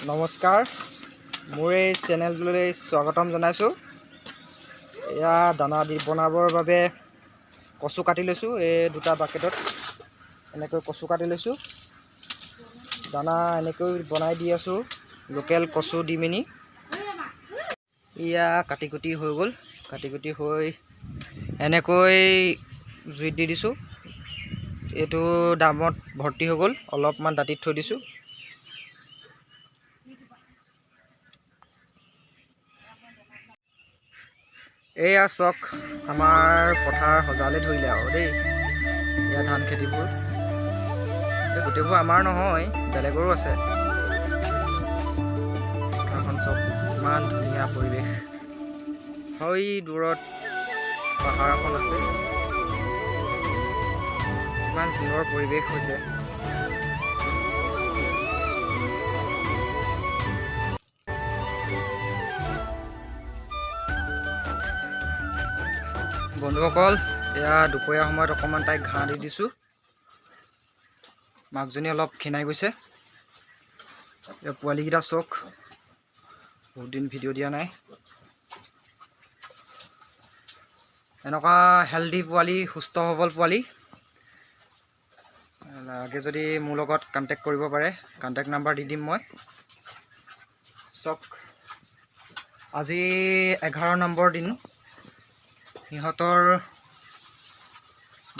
নমস্কাৰ, মোৰ এই চেনেলটোলৈ স্বাগতম জনাইছোঁ। এয়া দানা দি বনাবৰ বাবে কচু কাটি লৈছোঁ। এই দুটা বাকেটত এনেকৈ কচু কাটি লৈছোঁ। দানা এনেকৈ বনাই দি আছোঁ, লোকেল কচু দি মিনি। এয়া কাটি কুটি হৈ গ'ল। কাটি কুটি হৈ এনেকৈ জুইত দি দিছোঁ। এইটো ড্ৰামত ভৰ্তি হৈ গ'ল, অলপমান দাঁতিত থৈ দিছোঁ। এয়া চাওক, আমাৰ পথাৰ সজালে ধৰিলে আৰু দেই। এয়া ধান খেতিবোৰ, এই গোটেইবোৰ আমাৰ নহয়, বেলেগৰো আছে। পথাৰখন চাওক, ইমান ধুনীয়া পৰিৱেশ হয়। দূৰত পাহাৰ এখন আছে। ইমান সুন্দৰ পৰিৱেশ হৈছে। বন্ধুসকল, এয়া দুপৰীয়া সময়ত অকণমান তাইক ঘাঁহ দি দিছোঁ। মাকজনী অলপ ক্ষীণাই গৈছে। এয়া পোৱালিকেইটা চাওক। বহুত দিন ভিডিঅ' দিয়া নাই। এনেকুৱা হেল্ডি পোৱালি, সুস্থ সবল পোৱালি লাগে যদি মোৰ লগত কণ্টেক্ট কৰিব পাৰে। কণ্টেক্ট নাম্বাৰ দি দিম মই। চাওক, আজি 11 নম্বৰ দিন। সিহঁতৰ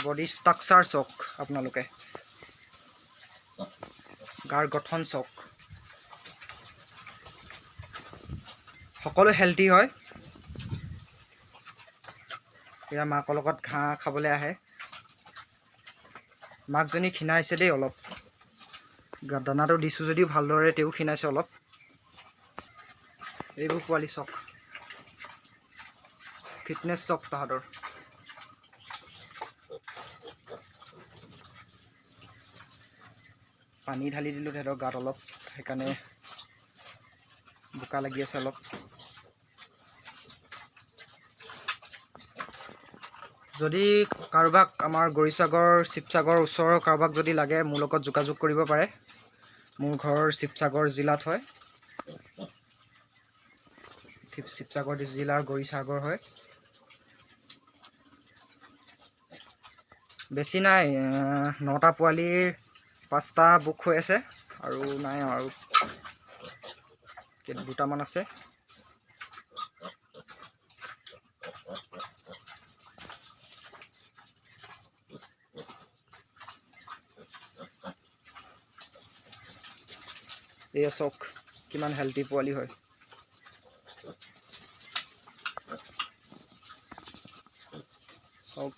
বডি ষ্ট্ৰাকচাৰ চাওক আপোনালোকে, গাৰ গঠন চাওক। সকলো হেল্ডি হয়। এয়া মাকৰ লগত ঘাঁহ খাবলৈ আহে। মাকজনী ক্ষীণাইছে দেই অলপ। দানাটো দিছোঁ যদিও ভালদৰে, তেওঁ ক্ষীণাইছে অলপ। এইবোৰ পোৱালি চাওক, ফিটনেছ চাওক তাহাঁতৰ। পানী ঢালি দিলোঁ তেহেঁতৰ গাত অলপ, সেইকাৰণে বোকা লাগি আছে অলপ। যদি কাৰোবাক আমাৰ গৌৰীসাগৰ, শিৱসাগৰ ওচৰৰ কাৰোবাক যদি লাগে, মোৰ লগত যোগাযোগ কৰিব পাৰে। মোৰ ঘৰ শিৱসাগৰ জিলাত হয়। শিৱসাগৰ জিলাৰ গৌৰীসাগৰ হয়। বেছি নাই, নটা পোৱালিৰ পাঁচটা বুক হৈ আছে আৰু নাই, আৰু দুটামান আছে। এয়া চাওক, কিমান হেল্ডি পোৱালি হয়। চাওক।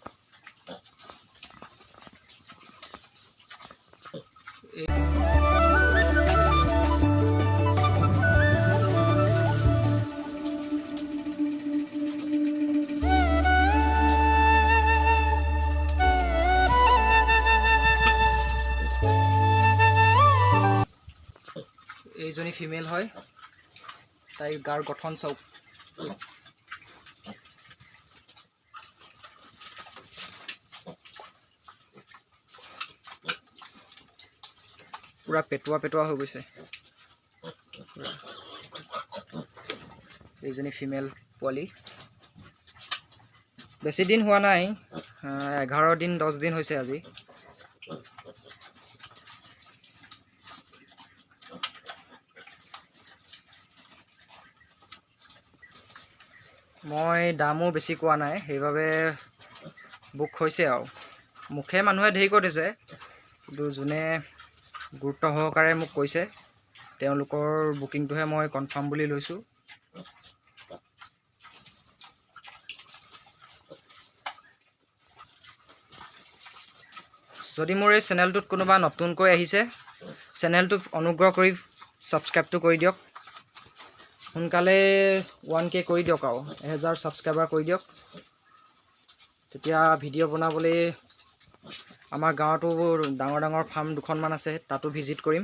এইজনী ফিমেল হয়। তাইৰ গাৰ গঠন চাওক। পুৰা পেটুৱা পেটুৱা হৈ গৈছে। এইজনী ফিমেল পোৱালি। বেছি দিন হোৱা নাই, 11 দিন 10 দিন হৈছে আজি। মই দামো বেছি কোৱা নাই, সেইবাবে বুক হৈছে। আৰু মুখে মানুহে ধেৰ কৈ দিছে, কিন্তু যোনে গুৰুত্ব সহকাৰে মোক কৈছে, তেওঁলোকৰ বুকিংটোহে মই কনফাৰ্ম বুলি লৈছোঁ। যদি মোৰ এই চেনেলটোত কোনোবা নতুনকৈ আহিছে, চেনেলটোক অনুগ্ৰহ কৰি ছাবস্ক্ৰাইবটো কৰি দিয়ক। সোনকালে 1K কৰি দিয়ক আৰু 1000 ছাবস্ক্ৰাইবাৰ কৰি দিয়ক। তেতিয়া ভিডিঅ' বনাবলৈ আমাৰ গাঁৱতো ডাঙৰ ডাঙৰ ফাৰ্ম দুখনমান আছে, তাতো ভিজিট কৰিম।